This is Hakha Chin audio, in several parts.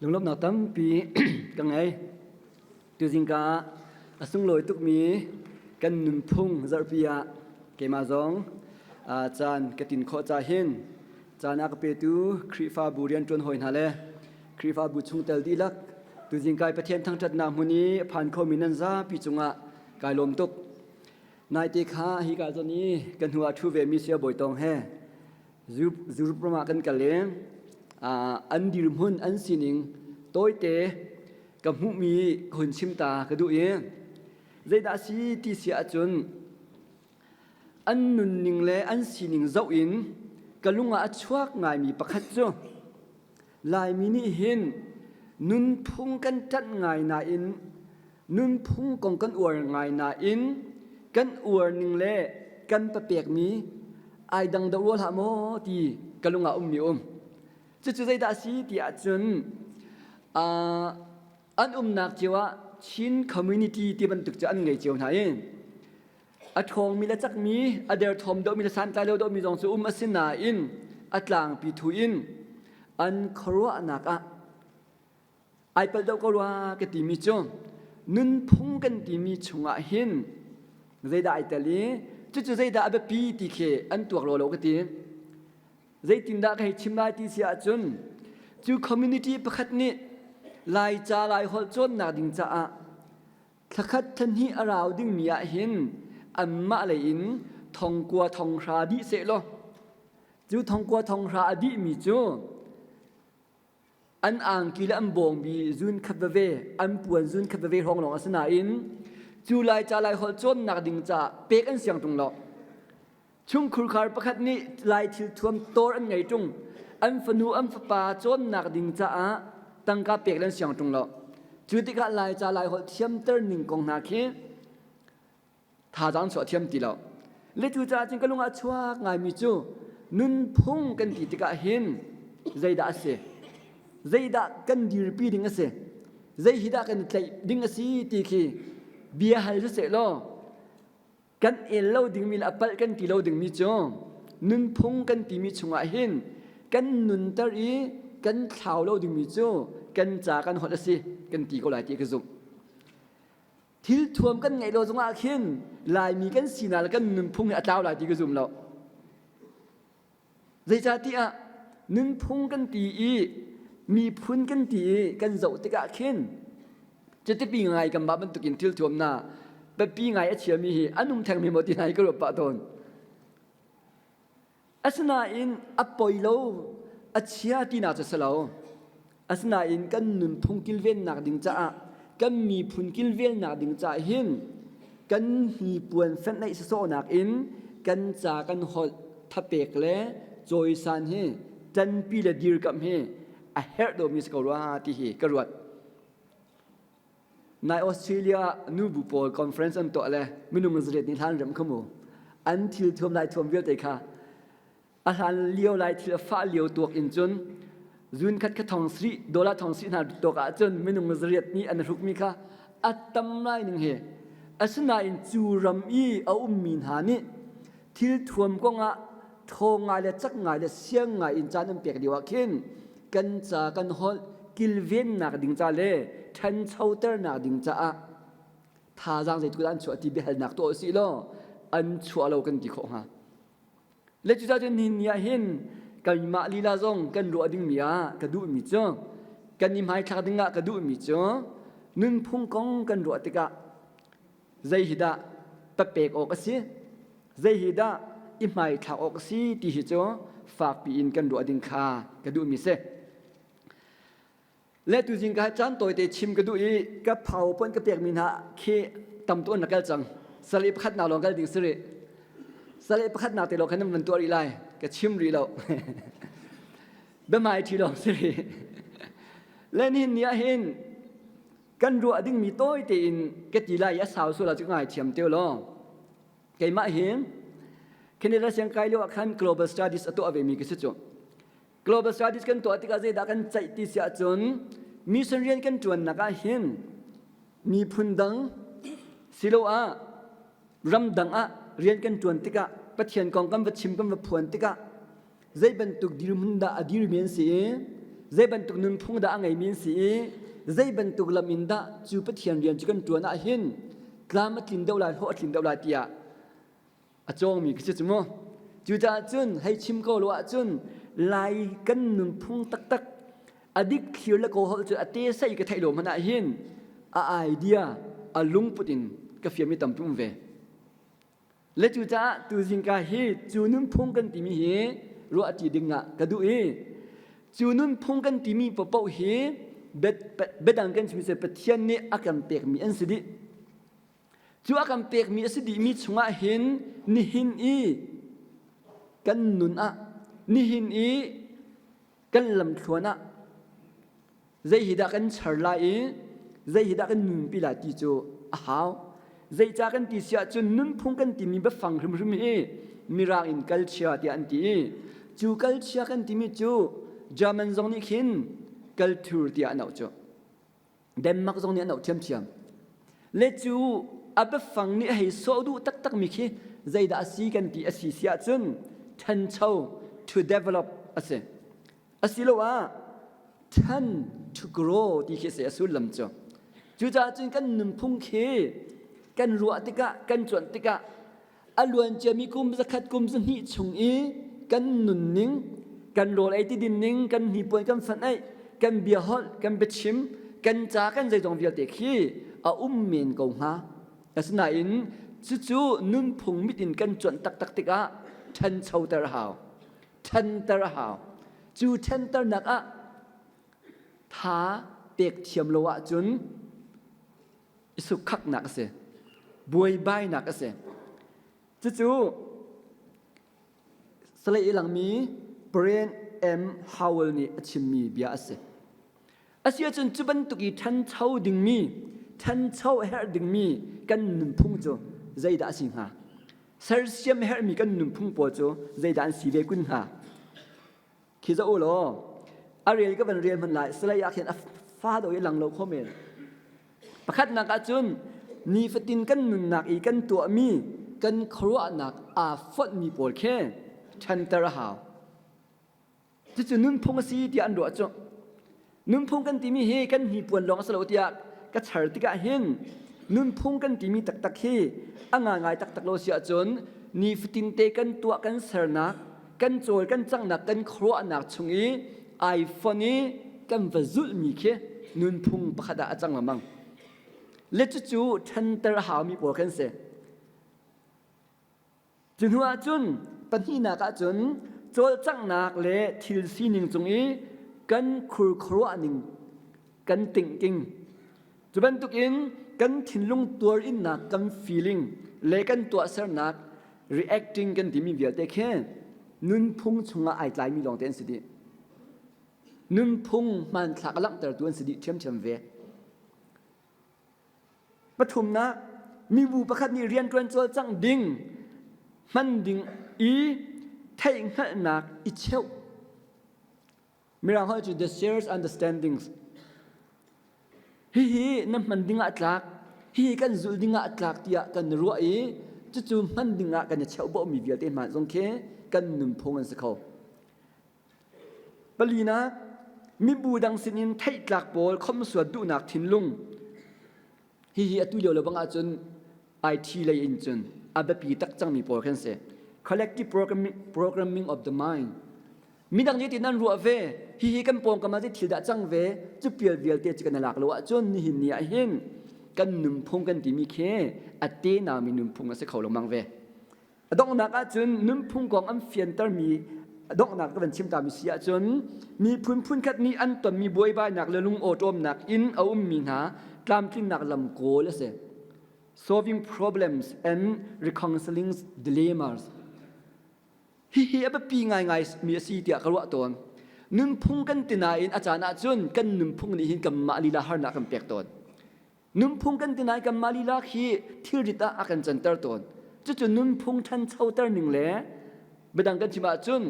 Lunglawmhnak tampi ka ngei. Tuzingka ah a sunglawi tukmi kan nunphung zarhpi ah keimah zong caan ka tin khawh ca hin caan a ka petu Khrihfabu rianṭuan hawi hna le Khrihfabu chungtel dihlak tuzing kai Pathian thangṭhatnak hmun i a phan khomi nan zapi cungah kai lawm tuk. Naite kha hika zawn i ka hnu ah ṭhu vemi Saya Bawi Tawng he Europe ram ah kan kal i an dirhmun an sining tawite ka hmuhmi ka hun chim ta ka duh i zeidah a si ti si ahcun an nunning le an sining zoh in ka lung ah a chuak ngaimi pakhat cu Laimi nih hin nunphung kan ṭanh ngai nain nunphung kong kan uar ngai nain kan uar ning le kan papekmi ai dang deuh rua hlah maw ti ka lung ah ummi um. Cucu zeidah a si ti ahcun an umnak cio ah Chin community ti bantuk cu an ngei cio hna i a ṭhawngmi le cakmi a derthawm deuhmi le santlai lo deuhmi zong cu um a si nain a tlangpi thu in an khuaruahnak ah ai palh deuh ko rua ka timi cu nunphung kan timi chungah hin zeidah ai tel i cucu zeidah a biapi ti khi an tuak lo lo ka ti. Zeitindah ka hei chim lai ti si ahcun cu community pakhat nih Laica Laiholh cawnnak ding caah thlakhat thlahnih a rau dingmi ah hin anmah lei in thongkua thonghra dih seh law cu thongkua thonghra a dihmi cu an angki le an bawngbi zun khat veve an puan zun khat veve hrawng lawng a si nain cu Laica Laiholh cawnnak ding caah pek an siang ṭung lo. Chungkhurkhar pakhat nih Lai thil thuam tawr an ngei ṭung. An fanu an fapa cawnnak ding caah tangka pek le an siang ṭung lo. Cu tikah Laica Laiholh thiamter ning kong hna khi thazaang chuah thiam ti lo. Le cucaah cun ka lung ah chuak ngaimi cu nunphung kan ti tikah hin zeidah a si? Zeidah kan dirpi ding a si? Zei hi dah kan i tlaih ding a si ti khi bia hal siseh law kan el lo dingmi le a palh kan ti lo dingmi cu nunphung kan timi chungah hin kan nunter i kan thlau lo dingmi cu kan ca kan holh a si kan ti ko lai ti ka zumh. Thil thuam kan ngeih lo zongah khin Laimi kan sinak le kan nunphung hi a tlau lai ti ka zum lo. Zeicahtiah nunphung kan ti i miphun kan ti i kan zoh tikah khin catipi ngai kanmah bantukin thil thuamnak biapi ngai a chiami hi an um thengmi maw ti hna hi ka ruat pah tawn. Asinain a poi lo, a chia tinak cu si lo. Asinain kan nunphung kilvennak ding caah kan miphun kilvennak ding caah hin kan hnipuan fenh sawsawhnak in kan ca kan holh thapek le cawisan hi ṭanpi le dirkamh hi a herh dawmi si ko rua ti hi ka ruat. Nai Australia nubu pawl conference an tuah le minung zariat nih hlan rem kha mu an thil thuam lai thuam vialte kha A hlan lio lai thil a fah lio tuak in cun zun khat kha thong sri dollar thong sri hna tuak ahcun minung zariat nih an hrukmi kha a tam lai ning he asinain cu ram i a ummi hna nih thil thuam kongah ṭhawng ngai le cak ngai le siang ngai in caan an pek lio ah khin kan ca kan holh kilvennak ding ca le ṭhanchoternak ding caah thazaang zeitluk dah an chuah ti biahalnak tuah usih law an chuah lo kan ti khawh hnga. Le cucaah cun nihin ni ah hin kanmah lila zong kan ruah dingmi ah ka duhmi cu kan i hmaithlak dingah ka duhmi cu nunphung kong kan ruah tikah zei hi dah papek awk a si zei hi dah i hmaithlak awk a si ti hi cu fakpi in kan ruah ding kha ka duhmi si. Le tuzing ka caan tawite chim ka duh i ka PowerPoint ka pekmi hna khi tam tu an rak kal cang. Sal i pakhatnak lawng kal ding si rih. Sal i pakhatnak te lawng khan nan van tuah rih lai. Ka chim rih lo. Biahmai ṭhi lawng si rih. Le nihin ni ah hin kan ruah dingmi tawi tein ka ti lai i a sau sual ah cu ngai thiam te law. Keimah hin Canada siangkai lio ah khan Global Studies a tuah ve mi ka si cu. Global Studies kan tuah tikah zeidah kan ceih ti si ahcun mission rian kan ṭuannak ah hin miphun dang siloah ram dang ah rian kan ṭuan tikah Pathian kong kan va chim kan va phuan tikah zei bantuk dirhmun dah a dirmi an si i. Zei bantuk nunphung dah a ngeimi an si i zei bantuk lam in dah cu Pathian rian cu kan ṭuan ahhin tlam a tlin deuh lai, hlawh a tlin deuh lai tiah a cawngmi ka si cu mu. Cucaah cun hei chim ko lo ahcun Lai kan nunphung taktak a dik thlir le kaw holh cu a te sei ka theih lo hmanh ah hin a idea a lungput in ka fiami tampi um ve. Le cucaah tuzingka hi cu nunphung kan timi hi ruahṭi ding ah ka duh i cu nunphung kan timi paohpaoh hi biadang kan chim Pathian nih a kan pekmi an si dih. Cu a kan pekmi a si dihmi chungah hin nihin i kan nun ah nihin i kan lamthluan ah zei hi dah kan char lai i zei hi dah kan nunpi lai ti cu a hau. Zeicah kan ti si ahcun nunphung kan timi biafang hrimhrim hi Mirang in culture tiah an ti i cu culture kan timi cu German zong nih khin culture tiah an auh cu. Denmark zong nih an auh ṭhiamṭhiam. Le cu a biafang nih a hei sawh duh taktakmi khi zeidah a si kan ti a si si ahcun ṭhancho to develop a si. Asiloah ṭhan to grow ti khi a si a sullam cu. Cucaah cun kan nunphung khi kan ruah tikah kan cuanh tikah a luanciami kum zakhat kum zahnih chung i kan nunning kan rawl ei ti dinning kan hnipuan kan fanh ei kan bia holh kan biachim kan ca kan zeizong vialte khi a um men ko hnga asinain cucu nunphung mit in kan cuanh taktak tikah ṭhanchoter a hau ṭhanter a hau cu ṭhanternak ah tha pek thiam lo ahcun i sukkhaknak a si buaibainak a si cucu salai i langmi Brian M. Howell nih a chimmi bia a si a si ahcun cu bantuk i ṭhancho dingmi ṭhancho a herh dingmi kan nunphung cu zeidah a si hnga sersiam a herhmi kan nunphung pawl cu zeidah an si ve kun hnga Khi zoh u law a rel ka van rel hmanh lai salai ah khin a fa do i lang lo kho men. Pakhatnak ah cun nifatin kan nunnak i kan tuahmi kan khuaruahnak aa fonhmi pawl khi ṭhanter a hau. Cucu nunphung a si tiah an ruah cu. Nunphung kan timi hi kan hnipuan lawng a si lo tiah ka char tikah hin nunphung kan timi taktak hi a ngaingai taktak lo si ahcun nifatin te kan tuah kan sernak kan cawl kan canghnak kan khuaruahnak chung i iPhone i kan va zulhmi khi nunphung pakhat ah a cang lengmang. Le cucu ṭhanter a haumi pawl kan si. Cu hnu ahcun pahnihnak ahcun cawlcanghnak le thil sining cung i kan khurkhuaruah ning kan thinking cu bantukin kan thinlung tuarinnak kan feeling le kan tuahsernak reacting kan timi vialte khi nunphung chungah ai tlaimi lawngte an si dih. Nunphung hmanthlak a langhtertu an si dih ṭhiamṭhiam ve. Pathumnak, mibu pakhat nih rianṭuan cawlcangh ding, hman ding i theihhngalhnak i cheuh. Mirang holh cu the shares understandings. Hihi na hman ding ah tlak, hihi kan zulh ding ah tlak tiah kan ruah i cucu hman ding ah kan i cheuhbawhmi vialte hna zong khi kan nunphung an si kho. Palinak, mibu dang sinin theihtlak pawl khomhsuat duhnak thinlung. Hihi atu lio lo bang ahcun IT lei in cun a biapi tak cangmi pawl kan si. Collective programming of the mind. Midang nih tin an ruah ve, hihi kan pawngkam ah thil dah cang ve, cu pial vialte cu kan lak lo ahcun nihin ni ah hin kan nunphung kan timi khi a te naumi nunphung a si kho lengmang ve. A donghnak ahcun nunphung kong an fiantermi a donghnak ka van chim tami si ahcun miphun phunkhat nih an tonmi buaibainak le lungawṭawmnak in a ummi hna tlamtlinnak lam kawl a si. Solving problems and reconciling dilemmas. Hihi a biapi ngaingai mi a si tiah ka ruah tawn. Nunphung kan ti nain a caan ahcun kan nunphung nih hin kanmah lila harnak kan pek tawn. Nunphung kan ti nain kanmah lila khi thilrit ah a kan canter tawn. Cucu nunphung ṭhanchoter ning le biadang kan chim ahcun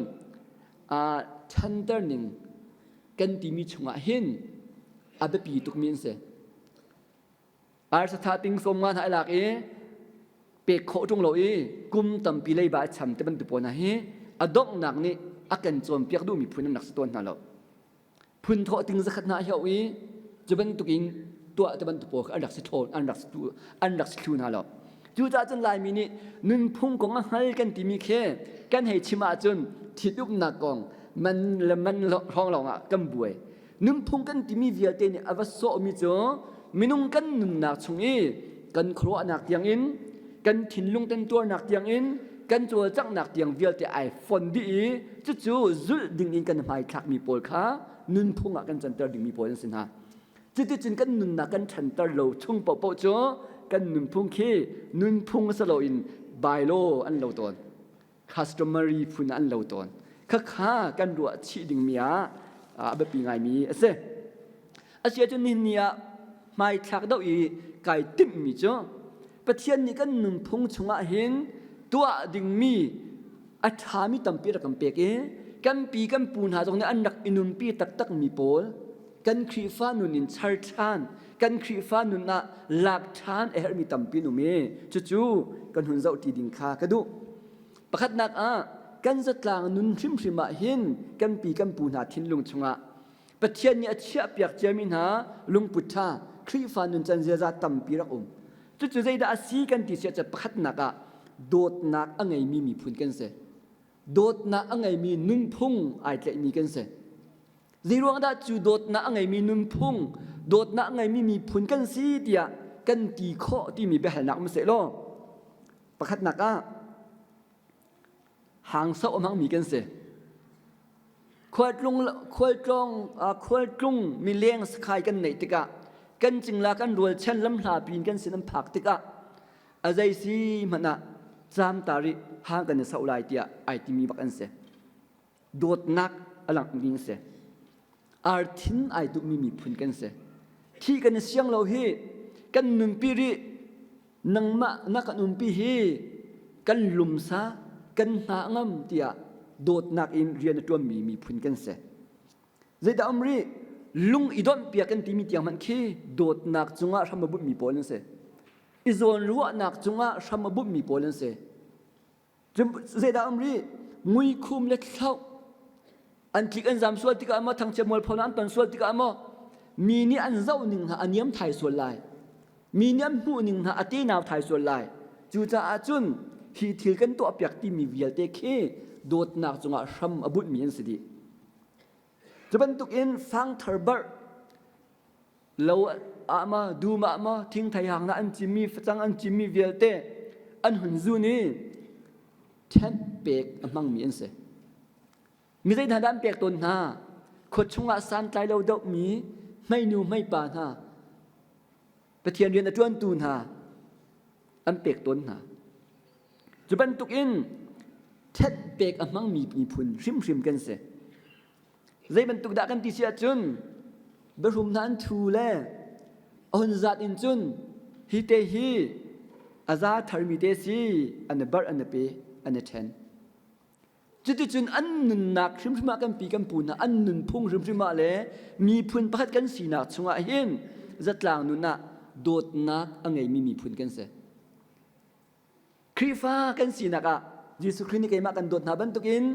ṭhanter ning kan timi chungah hin a biapi tukmi an si. Arsa ting som nga hna i lak i pek khawh ṭung lo i kum tampi leiba a cham te bantuk pawl hna hi a donghnak nih a kan cawnpiak duhmi phun an rak si tawn hna lo. Phun thawh ting zakhat hna hioh i cu bantukin tuah te bantuk pawl kha an rak si thawn an rak si tu an rak si thlu hna lo. Cucaah cun Laimi nih nunphung kong a hngal kan timi khi kan hei chim ahcun ṭhitumnak kong man le man hrawng lawngah kan buai. Nunphung kan timi vialte nih a va sawhmi cu minung kan nunnak chung i kan khuaruahnak tiangin kan thinlung kan tuarnak tiangin kan cawlcanghnak tiang vialte ai fon dih i cucu zulh dingin kan hmaithlakmi pawl kha nunphung ah kan canter dingmi pawl an si hna. Cuticun kan nunnak kan ṭhanter lo chung paohpaoh cu kan nunphung khi nunphung si loin bylaw an lo tawn. Customary phun an lo tawn. Khakha kan ruah chih dingmi ah a biapi ngaimi a si. Asiahcun nihin ni ah hmaithlak doh i kai timhmi cu Pathian nih kan nunphung chungah hin tuah dingmi a ṭhami tampi rak kan pek i kan pi kan pu hna zong nih an rak i nunpi taktakmi pawl kan Khrihfa nun in char ṭhan kan Khrihfa nun ah lak ṭhan a herhmi tampi an um i cucu kan hun zoh ṭi ding kha ka duh. Pakhatnak ah kan zatlang nun hrimhrim ah hin kan pi kan pu hna thinlung chungah Pathian nih a chiahpiak ciami hna lungput ṭha Khrihfa nuncan ziaza tampi rak um. Cucu zeidah a si kan ti siah pakhatnak ah dawtnak a ngeimi miphun kan si. Dawtnak a ngeimi nunphung ai tlaihmi kan si. Zeiruang dah cu dawtnak a ngeimi nunphung, dawtnak a ngeimi miphun kan si tiah kan ti khawh timi biahalnak um seh law pakhatnak ah hangso a hmangmi kan si. Khualtlung khualtlung khualtlung mileng sakhai kan neih tikah kan cingla kan rualchan lamhla pin kan sin an phak tikah a zei si hmanh ah caam ta rih hang kan i soh lai tiah ai timi bak an si. Dawtnak a langh ding si. Arthin ai duhmi miphun kan si. Thi kan i siang lo hi kan nunpi rih nangmah na kan umpi hi kan lumsa kan hna ngam tiah dawtnak in rian a ṭuanmi miphun kan si. Zeidah um rih? Lung i donh piak kan timi tiang hmanh khi dawtnak cungah hram a bunhmi pawl an si. I zawnruahnak cungah hram a bunhmi pawl an si. Zeidah um rih? Muikhum le thlauh an tlik an zam sual tikah maw thangchiat mualpho an ton sual tikah maw mi nih an zoh ning hna a niam thai sual lai mi nih an hmuh ning hna a tenau thai sual lai cucaah cun hi thil kan tuah piak timi vialte khi dawtnak cungah hram a bunhmi an si dih cu bantukin fangthar barh lo ah ma dum ah ma thingthei hang na an cimmi facang an cimmi vialte an hun zun i ṭhenh pek a hmangmi an si Mi zei hna dah an pek tawn hna? Khua chungah santlai lo dohmi hmeinu hmeipa hna, Pathian rian a ṭuantu hna an pek tawn hna. Cu bantukin ṭhenh pek a hmangmi miphun hrimhrim kan si. Zei bantuk dah kan ti si ahcun biahrum hna an thu le a hun zat in cun hi te hi a za tharmi te si an i barh an i pe an i ṭhen. Cuticun an nunnak hrimhrim ah kan pi kan pu hna an nunphung hrimhrim ah le miphun pakhat kan sinak chungah hin zatlang nun ah dawtnak a ngeimi miphun kan si. Khrihfa kan sinak ah Jesuh Khrih nih keimah kan dawt hna bantukin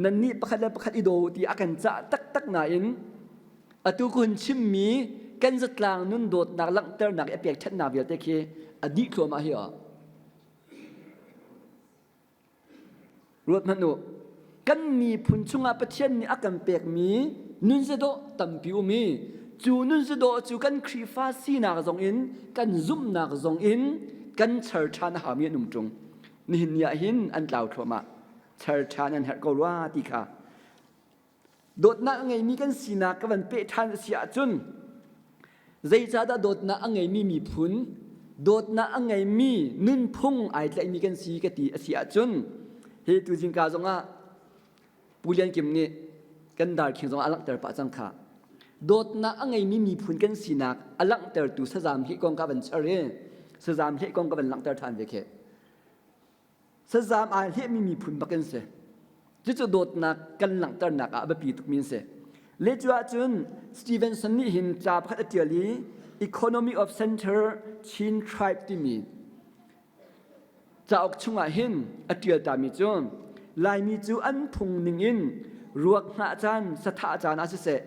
nannih pakhat le pakhat i daw ti a kan cah taktak nain atu kun chimmi kan zatlang nun dawtnak langhternak i a pekṭhenhnak vialte khi a dih thluahmah hi aw. Ruat hmanh u. Kan miphun chungah Pathian nih a kan pekmi nunzadawh tampi um i cu nunzadawh cu kan Khrihfa sinak zong in kan zumhnak zong in kan char ṭhan a haumi an um ṭung. Nihin ni ah hin an tlau thluahmah. Char ṭhan an herh ko rua ti kha. Dawtnak a ngeimi kan sinak ka van peh ṭhan a si ahcun zeicahdah dawtnak a ngeimi miphun dawtnak a ngeimi nunphung ai tlaihmi kan si ka ti a si ahcun hi tu zingka zongah Pu Lian Kim nih kan darkhing zongah a langhter pah cang kha dawtnak a ngeimi miphun kan sinak a langhtertu sazam hleh kong ka van char i sazam hleh kong ka van langhter ṭhan ve khi Sazam aa hlehmi miphun bak an si. Cucu dawtnak kan langhternak ah a biapi tukmi an si. Le cu ahcun Stevenson nih hin ca pakhat a ṭial i Economy of Center Chin Tribe timi cauk chungah hin a ṭial tami cu Laimi cu an phung ningin ruak hngah caan, sathah caan ah siseh,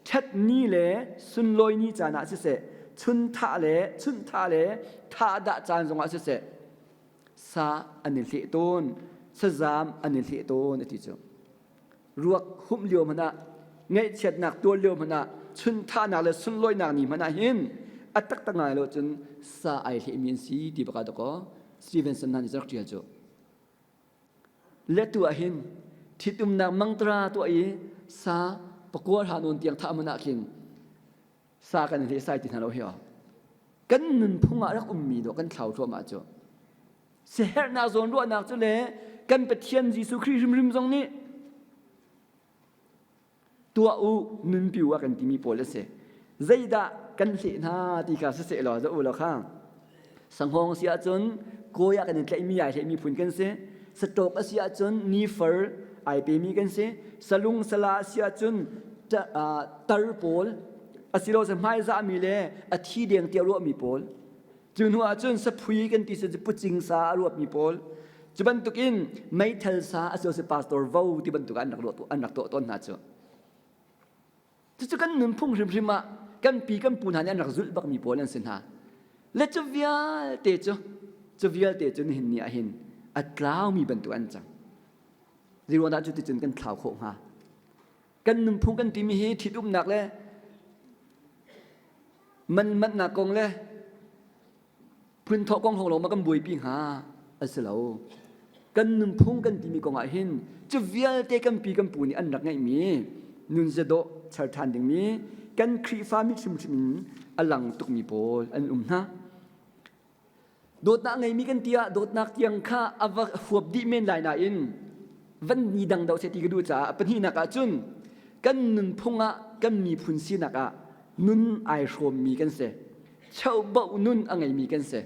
Ṭhat ni le sunlawi ni caan ah siseh, chun thah le chunh thah le thah dah caan zongah siseh, sa an i hleh tawn, sazaam an i hleh tawn a ti cu. Ruak humh lio hmanh ah, ngaihchiatnak tuar lio hmanh ah, chun thahnak le sunlawinak ni hmanh ah hin a taktak ngai lo cun sa ai hlehmi an si ti bak ah dakaw Stevenson hna nih rak ṭial cu. Le tu ah hin ṭhitumnak mangtara tuah i sa pakua hla nawn tiang thah hmanh ah khin sa kan hleh sai ti hna lo hi kan nunphung ah rak ummi dawh kan thlau thluahmah cu siherhnak zawnruahnak cu le kan Pathian Jesuh Khrih hrimhrim zong nih tuah u nunpi u a kan timi pawl a si zeidah kan hleh hna ti kha siseh law zoh u law kha sanghawng si ahcun kawi ah kan in tlaihmi ai hlehmi phun kan si saṭawk a si ahcun nifar ai pemi kan si salung sala a si ahcun tar pawl asilo sa hmaizahmi le a thi deng tiah ruahmi pawl Cu hnu ahcun saphui kan ti cu pucing sa a ruapmi pawl cu bantukin meithal sa a si pastor vo ti bantuk an rak ruah an rak tuah tawn hna cu. Cucu kan nunphung hrimhrim ah kan pi kan pu hna nih an rak zulh bakmi pawl an si hna. Le cu vialte cu cu vialte cu nihin ni ah hin a tlaumi bantuk an cang. Zeiruang dah cu ticun kan thlau khawh hnga? Kan nunphung kan timi hi ṭhitumnak le man manhnak kong le phunthawh kong hong lawng ma kan buaipi hnga a si lo kan nunphung kan timi kong ah hin cu vialte kan pi kan pu nih an rak ngeihmi nunzia dawh char ṭhan dingmi kan Khrihfa mi hrimhrim in a lang tukmi pawl an um hna Dawtnak ngeimi kan ti ah dawtnak tiang kha a va huap dih men lai nain van ni dang deuh seh ti ka duh caah pahnihnak ah cun kan nunphung ah kan miphun sinak ah nun ai hrawmmi kan si. Cheuhboh nun a ngeimi kan si.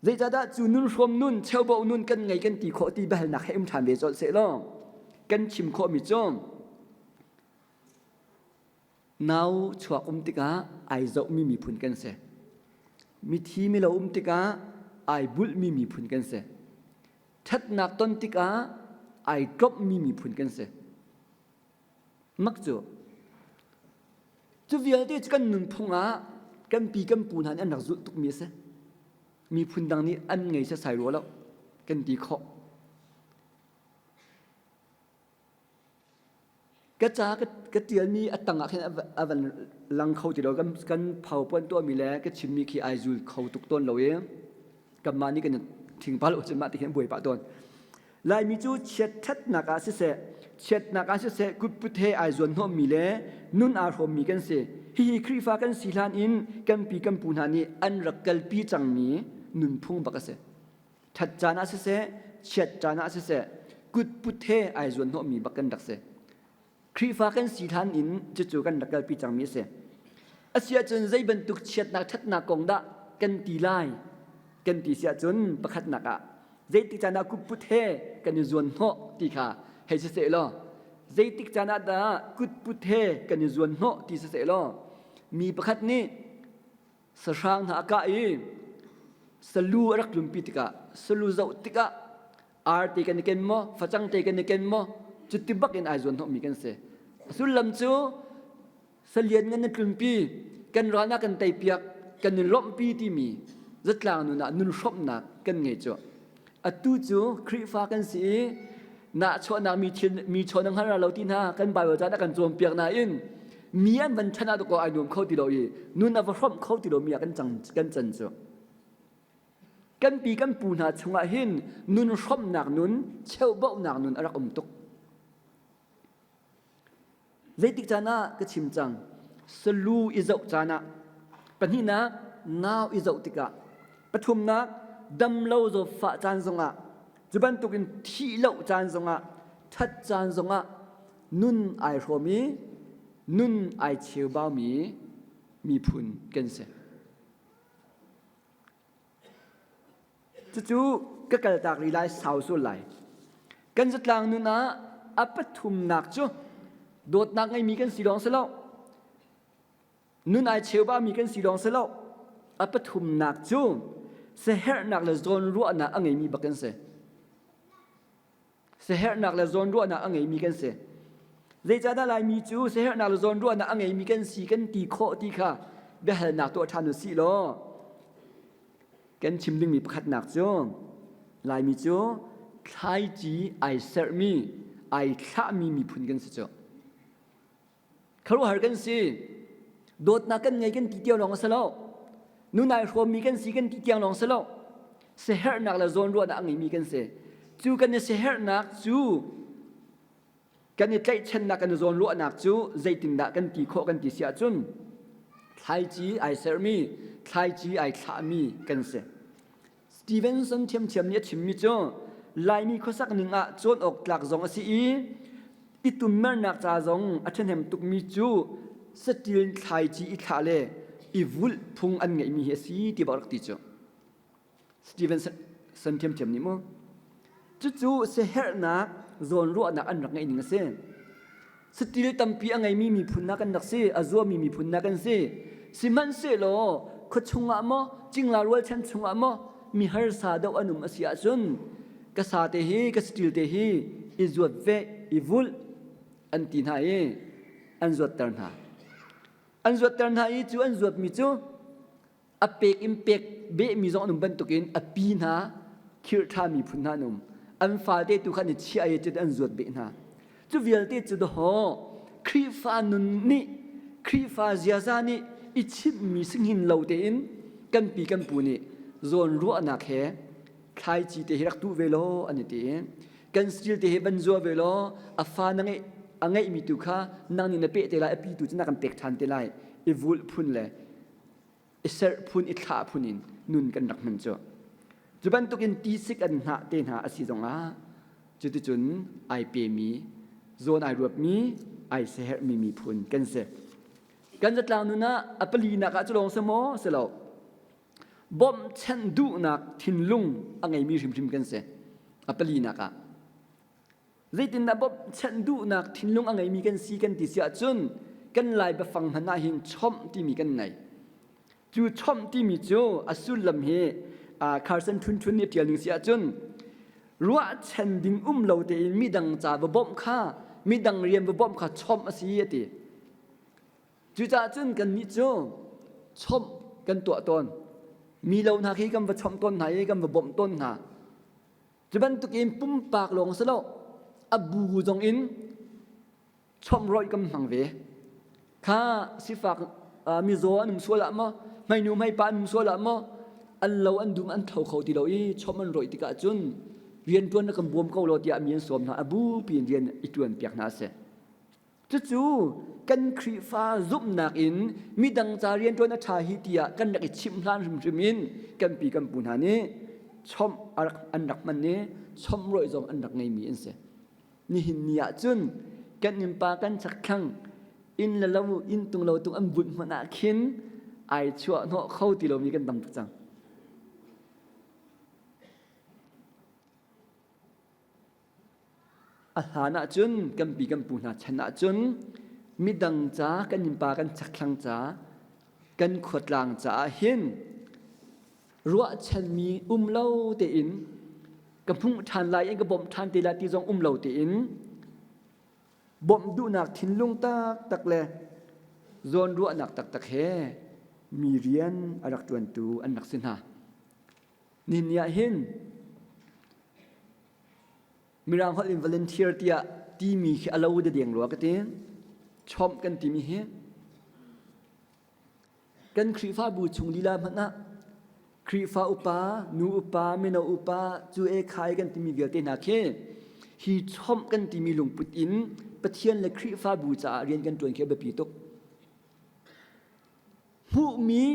Zeicahdah cu nun hrawm nun cheuhboh nun kan ngei kan ti khawh ti biahalnak he um ṭhan ve colh seh law kan chim khawhmi cu Nau chuak um tikah ai zohmi miphun kan si. Mithi milo um tikah ai bulhmi miphun kan si. Ṭhatnak ton tikah ai tlawmhmi miphun kan si. Mak cu cu vialte cu kan nunphung ah kan pi kan pu hna nih an rak zulh tukmi a si. Miphun dang nih an ngei setsai rua lo kan ti khawh. Ka ca ka ṭialmi a tangah khin a van lang kho ti lo. Kan, kan PowerPoint tuahmi le ka chimmi khi ai zul kho tuk tawn lo i kanmah nih kan thing pah lo cun mah ti khin buai pah tawn. Laimi cu chiatṭhatnak ah siseh, chiatnak ah siseh kutput he ai zuan hnawhmi le nun aa hrawmmi kan si. Hihi Khrihfa kan si hlan in kan pi kan pu hna nih an rak kalpi cangmi nunphung bak a si. Ṭhat caan ah siseh, chiat caan ah siseh, kutput he ai zuan hnawhmi bak kan rak si. Khrihfa kan si hlan in cucu kan rak kalpi cangmi a si. Asiahcun zei bantuk chiatnak ṭhatnak kong dah kan ti lai kan ti si ahcun pakhatnak ah zeitik caan ah kutput he kan i zuan hnawh ti kha hei si seh law zeitik caan ah dah kutput he kan i zuan hnawh ti si seh law mi pakhat nih sahrang hna a kah i salu a rak tlunpi tikah salu zoh tikah arte kan i ken maw facang te kan i ken maw cuti bak in ai zuan hnawhmi kan si a sullam cu salian ngan na tlunpi kan ral na kan teipiak kan i lawmhpi timi zatlang nun ah nun hrawmhnak kan ngei cu Atu cu Khrihfa kan si i nahchuahnak mi thil mi chawn a hngal lo ti hna kan Bible caan a kan cawnpiak nain mi an van chan ah dakaw ai nuam kho ti lo i nun a va hrawmh kho ti lo mi ah kan cang kan can cu kan pi kan pu hna chungah hin nun hrawmhnak nun cheuhbauhnak nun a rak um tuk Zeitik caan ah ka chim cang salu i zoh caan ah pahnihnak nau i zoh tikah pathumnak damlo zawtfah caan zongah cu bantukin thih lo caan zongah ṭhat caan zongah nun ai hrawm i nun ai cheubaumi miphun kan si. Cucu ka kaltak rih lai sau sul lai. Kan zatlang nun ah a pathumnak cu dawtnak ngeimi kan si lawng si lo. Nun ai cheubami kan si lawng si lo. A pathumnak cu siaherhnak le zawnruahnak a ngeimi bak kan si. Siaherhnak le zawnruahnak a ngeimi kan si. Zeicahdah Laimi cu siaherhnak le zawnruahnak a ngeimi kan si kan ti khawh ti kha biahalnak tuah ṭhan u sih law kan chim dingmi pakhatnak cu Laimi cu thlaici ai serhmi, ai thlahmi miphun kan si cu. Khuaruahhar kan si. Dawtnak kan ngei kan ti tiang lawng a si lo. Nun ai hrawmmi kan si kan ti tiang lawng si lo. Siaherhnak le zawnruahnak a ngeimi kan si. Cu kan i siaherhnak cu kan i tlaihchannak kan i zawnruahnak cu zeitindah kan ti khawh kan ti si ahcun thlaici ai sermi, thlaici ai thlahmi kan si. Stevenson ṭhiamṭhiam nih a chimmi cu Laimi khuasak ning ah cawn awk tlak zong a si i i tummernak ca zong a ṭhahnem tukmi cu saṭil thlaici i thlah le i vulh phung an ngeihmi hi a si ti bak rak ti cu. Stevenson ṭhiamṭhiam nih mu. Cucu siaherhnak zawnruahnak an rak ngeih ning a si. Satil tampi a ngeimi miphun hna kan rak si, a zuami miphun hna kan si. Sihmanhsehlaw khuachung ah maw, cingla rualchan chungah maw mi harsa deuh an um a si ahcun ka sa te hi, ka satil te hi i zuat ve, i vulh an ti hna i an zuatter hna. An zuatter hna i cu an zuatmi cu a pek in pek behmi zong an um bantukin a pi hna khirh ṭhami phun hna an um an fate tu kha an i chiah i cuti an zuat beh hna cu vialte cu dawhaw Khrihfa nun nih Khrihfa ziaza nih i chimhmi singhin lo tein kan pi kan pu nih zawn ruahnak he thlaici te hi rak tuh ve law an i ti kan stil te hi van zua ve law a fa na ngeih a ngeihmi tu kha nang nih na peh te lai a pi tu cu na kan pek ṭhan te lai i vulh phun le i serh phun i thlah phun in nun kan rak hman cu cu bantukin tisik an hnah te hna a si zongah cuticun ai pemi zawn ai ruatmi ai seherhmi miphun kan si kan zatlang nun ah a palinak ah cu lawng si maw si lo bawmhchanh duhnak thinlung a ngeimi hrimhrim kan si a palinak ah Zeitindah bawmhchanh duhnak thinlung a ngeimi kan si kan ti si ahcun kan Lai biafang hmanh ah hin chomh timi kan ngei. Cu chomh timi cu a sullam hi Carson Thun Thun nih a ṭial ning si ahcun ruahchan ding um lo tein midang ca va bawmh kha midang rian va bawmh kha chomh a si a ti. Cucaah cun kannih cu chomh kan tuah tawn. Mi lo hna khi kan va chomh tawn hna i kan va bawmh tawn hna. Cu bantukin pumpak lawng si lo, a bu zong in chomhrawih kan hmang ve. Kha sifak mizaw an um sual ah maw, hmeinu hmeipa an um sual ah maw, an lo an dum an tho kho ti lo i chomh an rawih tikah cun rianṭuan na kan bawm ko law tiah mi an sawm hna, a bu piin rian i ṭuan piak hna a si. Cucu kan Khrihfa zumhnak in midang ca rianṭuan a ṭha hi tiah kan rak i chimh hlan hrimhrim in kan pi kan pu hna nih chomh an rak hman i chomhrawih zong an rak ngeimi an si. Nihin ni ah cun kan innpa kan chakthlang inn le lo inn tung lo tung an bunh hmanh ah khin ai chuah hnawh kho ti lomi kan tam tuk cang. A hlan ahcun kan pi kan pu hna chan ahcun midang ca kan innpa kan chakthlang ca kan khuatlang caah hin ruahchanmi um lo tein ka hmuh ṭhan lai in ka bawmh ṭhan te lai ti zong um lo tein bawmh duhnak thinlung taktak le zawnruahnak taktak he mi rian a rak ṭuantu an rak si hna. Nihin ni ah hin Mirang holh in volunteer tiah timi khi a lo deng rua ka ti. Chomh kan timi hi kan Khrihfabu chung lila hmanh ah Khrihfa upa, nu upa, mino upa, cu e khai kan timi vialte hna khi hi chomh kan timi lungput in Pathian le Khrihfabu caah rian kan ṭuan khi a biapi tuk. Hmuhmi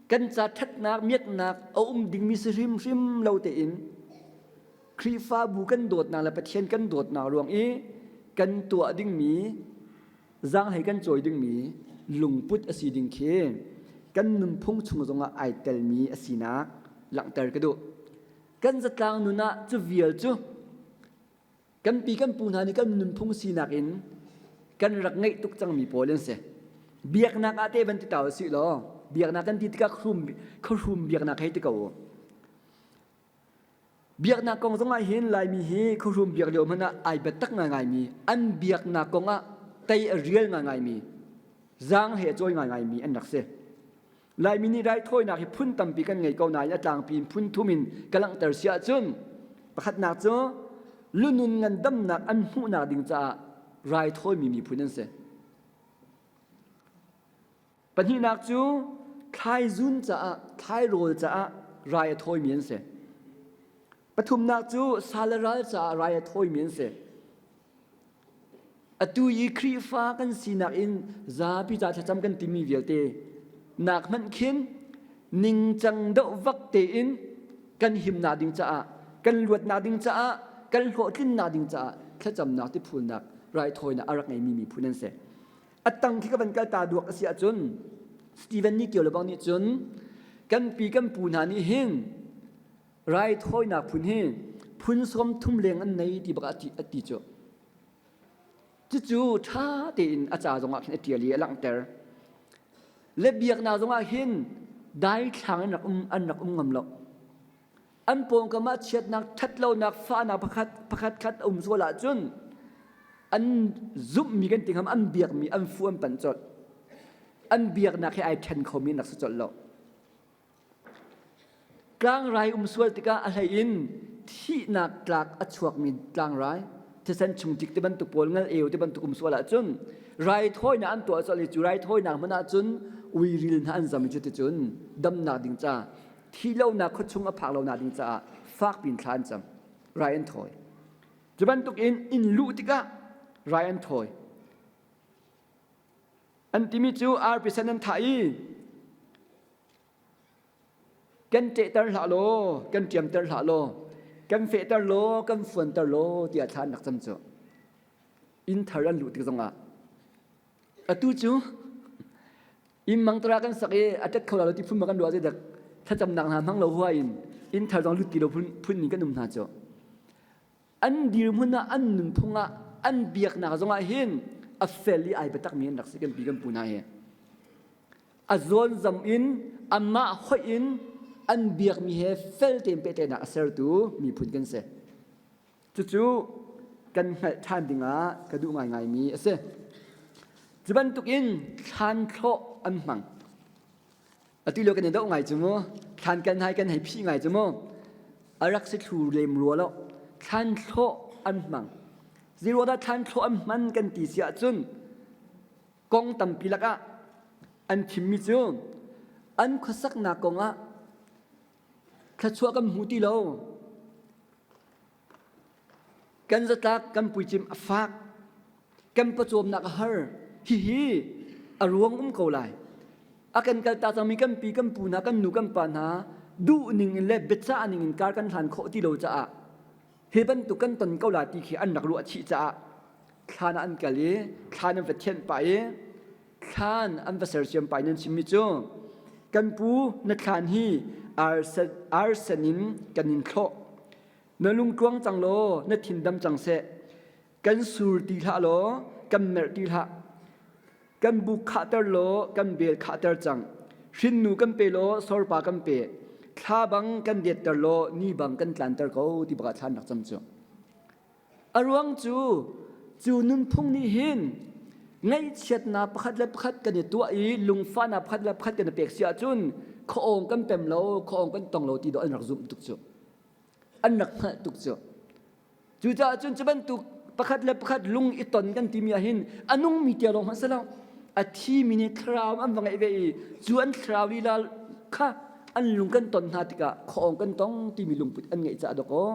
kan ca ṭhatnak miaknak a um dingmi si hrimhrim lo tein Khrihfabu kan dawtnak le Pathian kan dawtnak ruang i kan tuah dingmi zaanghlei kan cawi dingmi lungput a si ding khi kan nunphung chung zongah ai telmi a sinak langhter ka duh. Kan zatlang nun ah cu vial cu Kan pi kan pu hna nih kan nunphung sinak in kan rak ngeih tuk cangmi pawl an si. Biaknak ah te van ti ta usih law biaknak kan ti tikah khuhrum biaknak hei ti ko u. Biaknak kong zongah hin Laimi hi khuahrum biak lio hmanh ah ai biatak ngaingaimi, an biaknak kong ah tei a rial ngaingaimi, zaang he a cawi ngaingaimi an rak si. Laimi nih raithawinak hi phun tampi kan ngei ko nain a tlangpi in phun thum in ka langhter si ahcun pakhatnak cu lunun ngandamnak an hmuhnak ding caah raithawimi miphun an si. Pahnihnak cu thlaizun caah thlairawl caah rai a thawimi an si. Pathumnak cu sa le ral caah rai a thawimi an si. Atu i Khrihfa kan sinak in zapi ca thlacam kan timi vialte nak hmanh khin ningcang deuh vak tein kan himnak ding caah kan luatnak ding caah kan hlawhtlinnak ding caah thlacamnak tiphulnak raithawinak a rak ngeimi miphun an si. A tang khi ka van kal ta duak a si ahcun Stephen nih kio le bang nih cun kan pi kan pu hna nih hin raithawinak phun hi phun 30 leng an nei ti bak a ti cu. Cucu ṭha tein a ca zongah khin a ṭial i a langhter. Le biaknak zongah hin daithlang an rak um an rak um ngam lo. An pawngkam ah chiatnak, ṭhatlonak, fahnak pakhat pakhat khat a um sual ahcun an zumhmi kan ti ngam, an biakmi an fu an panh colh. An biaknak he ai ṭhen khomi an rak si colh lo. Tlangrai um sual tikah a hlei in thihnak tlak a chuakmi tlangrai, thisen chung tik ti bantuk pawl ngal eu ti bantuk um sual ahcun raithawinak an tuah colh i cu raithawinak hmanh ahcun uiril hna an zam i cuticun damnak ding ca thihlonak khuachung a phak lonak ding caah fakpi in thla an cam rai an thawi. Cu bantuk in inn luh tikah rai an thawi. An timi cu arpi sen an thah i Kan ṭehter hlah law, kan ṭiamter hlah law, kan fehter law, kan fuanter law tiah thla an rak cam cu. Inn thar an luh tik zongah atu cu inn mangtara kan sak i a ṭet kho lo ti phun ma kan ruah zeidak thlacamnak hna hmang lo hua in inn thar zong lut ti lo phun phun in kan um hna cu. An dirhmun ah an nunphung ah an biaknak zongah hin a fel i ai biatakmi an rak si kan pi kan pu hna hi. A zawnzam in amah hoih in an biakmi he fel tein pehtlaihnak a sertu miphun kan si. Cucu kan hngalh ṭhan dingah ka duh ngaingaimi a si. Cu bantukin thlan thlawh an hmang. Atu lio kan i doh ngai cu mu. Thlan kan hai kan hei phih ngai cu mu. A rak si thlu lem rua lo. Thlan thlawh an hmang. Zeiruang dah thlan thlawh an hman kan ti si ahcun kong tampi lakah an thimmi cu an khuasaknak kongah thluachuah kan hmu ti lo. Kan zatlak kan puicim a fak. Kan pawcawmnak a har. Hihi a ruang um ko lai. A kan kaltak cangmi kan pi kan pu hna kan nu kan pa hna duh ning in le biacah ning in kar kan hlan khawh ti lo caah hi bantuk kan ton ko la ti khi an rak ruah chih caah thlan ah an kal i thlan an va thianh pah i thlan an va sersiam pah in an chimmi cu kan pu na thlan hi arsen in kan in thlawh Na lungtluang cang law na thin dam cang seh. Kan sur ti hlah law kan merh ti hlah. Kan buk khahter law kan bel khahter cang. Hrinnu kan pe law sorpa kan pe. Thla bang kan detter law ni bang kan tlanter ko ti bak ah thlan rak cam cu. A ruang cu cu nunphung nih hin ngaihchiatnak pakhat le pakhat kan i tuah i lungfahnak pakhat le pakhat kan i pek si ahcun khuaawng kan pem lo, khuaawng kan tong lo ti dawh an rak zumh tuk cu. An rak hngalh tuk cu. Cucaah cun cu bantuk pakhat le pakhat lung i ton kan timi ah hin a nungmi tia lawng hmanh si lo. A thimi nih thlarau an va ngeih ve i cu an thlarau lila kha an lung kan ton hna tikah khuaawng kan tong timi lungput an ngeih caah dawkaw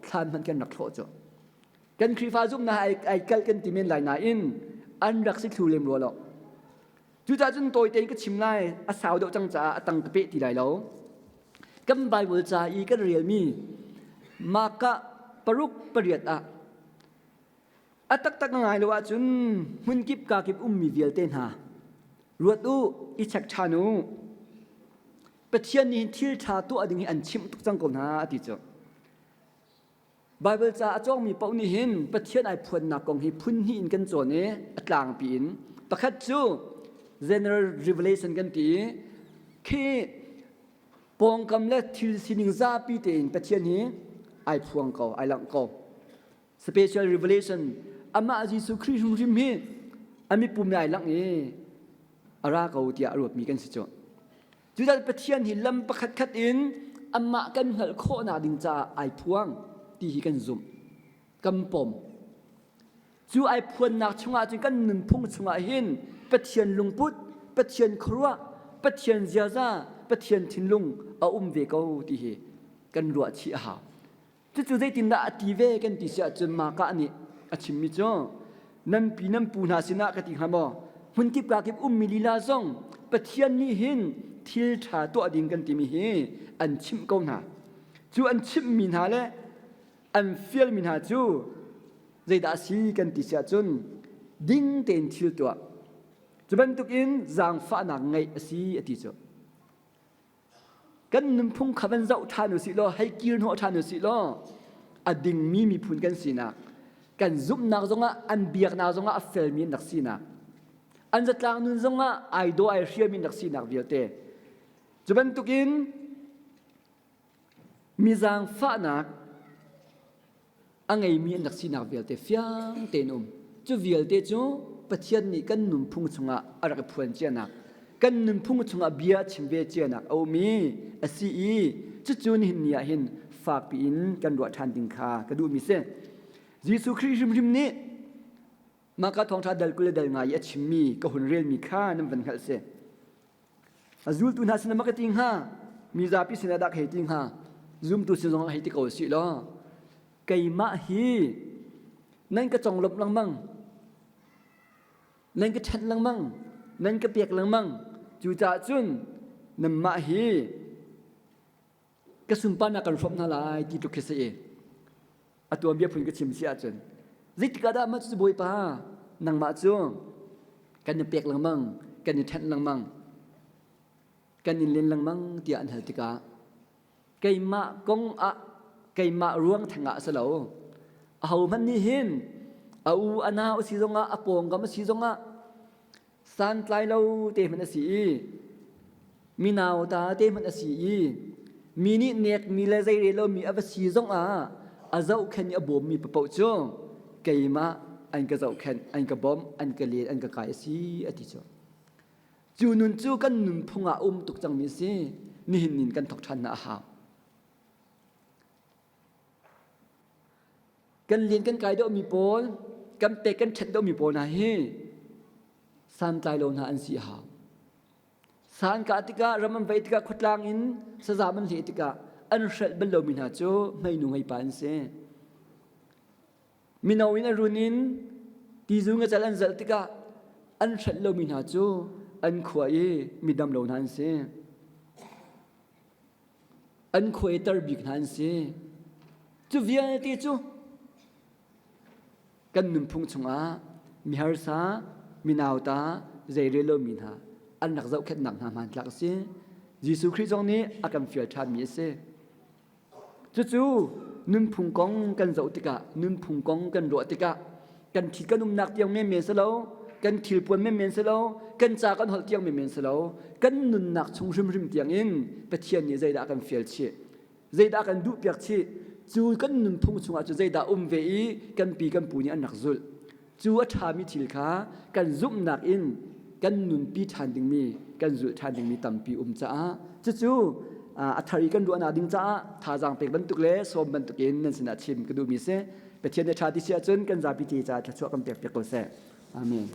thlan hmanh kan rak thlawh cu. Kan Khrihfa zumhnak ai, ai kalh kan ti men lai nain an rak si thlu lem rua lo. Cucaah cun tawi tein ka chim lai, a sau deuh cang caah a tang ka peh ti lai lo. Kan Bible ca i kan relmi Marka paruk pariat ah a taktak ngai lo ahcun hmunkip kakip ummi vialte hna ruat u i check ṭhan u Pathian nih thil ṭha tuah ding hi an chimh tuk cang ko hna a ti cu. Baibal ca a cawngmi paoh nih hin Pathian ai phuannak kong hi phun hnih in kan cawn i a tlangpi in pakhat cu general revelation kan ti i khi pawngkam le thil sining zapi tein Pathian hi. ai phuang ko, ai langh ko. Special revelation amah Jesuh Khrih hrimhrim hi a mipum ai langh i a ra ko tiah a ruatmi kan si cu. Cucaah Pathian hi lam pakhat khat in amah kan hngalh khawhnak ding caah ai phuang ti hi kan zumh, kan pom. Cu ai phuannak chungah cun kan nunphung chungah hin Pathian lungput, Pathian khuaruah, Pathian ziaza, Pathian thinlung a um ve ko ti hi kan ruah chih a hau. Cucu zeitindah a ti ve kan ti si ahcun Maka nih a chimmi cu nan pi nan pu hna sinah ka ti hnga maw hmunkip kakip ummi lila zong Pathian nih hin thil ṭha tuah ding kan timi hi an chimh ko hna. Cu an chimhmi hna le an fialmi hna cu zeidah a si kan ti si ahcun ding tein thil tuah. Cu bantukin zaangfahnak ngeih a si a ti cu. Kan nunphung kha van zoh ṭhan u sih law hei kir hnawh ṭhan u sih law a dingmi miphun kan sinak kan zumhnak zongah an biaknak zongah a felmi an rak sinak an zatlang nun zongah ai daw ai hriami an rak sinak vialte cu bantukin mi zaangfahnak a ngeimi an rak sinak vialte fiang tein um. Cu vialte cu Pathian nih kan nunphung chungah a rak i phuan cianak, kan nunphung chungah bia a chim ve cianak a um i a si i cucu nihin ni ah hin fakpi in kan ruah ṭhan ding kha ka duhmi si. Jesuh Khrih hrimhrim nih mah ka thawngṭha dal 20 le dal nga i a chimmi ka hun relmi kha nan van hngalh si. A zultu hna sinah ma ka ti hnga? Mi zapi sinah dah ka hei ti hnga? Zumtu sin zongah hei ti ko sih law keimah hi nan ka conglawmh lengmang, nan ka ṭhenh lengmang, nan ka pek lengmang. Cucaah cun nanmah hi ka sunparnak kan hrawmh hna lai ti tluk khi si i a tuanbia phun ka chim si ahcun zeitik ah dah mah cu Bawipa nangmah cu kan i pek lengmang kan i ṭhenh lengmang kan in len lengmang tiah an hal tikah keimah kong ah keimah ruang theng ah a si lo ahohmanh nih hin a u a nau a si zongah a pawngkam a si zongah santlai lo te hmanh a si i mi nauta te hmanh a si i mi nih nekmi le zeirel lomi a va si zongah a zohkhenh i a bawmmi paoh cu keimah an ka zohkhenh an ka bawmh an ka len an ka kai a si a ti cu cu nun cu kan nunphung ah um tuk cangmi a si nihin nin kan thok ṭhan na a hau Kan lian kan kai deuhmi pawl, kan pek kan ṭhenh deuhmi pawl hna hi santlai lo hna an si a hau. Sa an kah tikah, ram an vei tikah, khuatlang in sazam an hleh tikah an hrelh bal lomi hna cu hmeinu hmeipa an si. Mino in a run in tizu ngacal an zalh tikah an hrelh lomi hna cu an khua i midam lo hna an si. An khuaiter bik hna an si. Cu vialte cu kan nunphung chungah miharsa, minauta, zeirel lomi hna an rak zohkhenhnak hna hmantlak a si. Jesuh Khrih zong nih a kan fial ṭhanmi a si. Cucu nunphung kong kan zoh tikah, nunphung kong kan ruah tikah kan thil kan umnak tiang menmen si lo, kan thilpuan menmen si lo, kan ca kan holh tiang menmen si lo, kan nunnak chung hrimhrim tiang in Pathian nih zeidah a kan fial chih, zeidah a kan duhpiak chih, cu kan nunphung chungah cu zeidah um ve i kan pi kan pu nih an rak zulh. Cu a ṭhami thil kha kan zumhnak in kan nunpi ṭhan dingmi, kan zulh ṭhan dingmi tampi um caah cucu a thar i kan ruahnak ding caah thazaang pek bantuk le sawm bantukin nan sinah chim ka duhmi si. Pathian nih ṭha ti si ahcun kan zapi te caah thluachuah kan pek piak ko seh. Amen.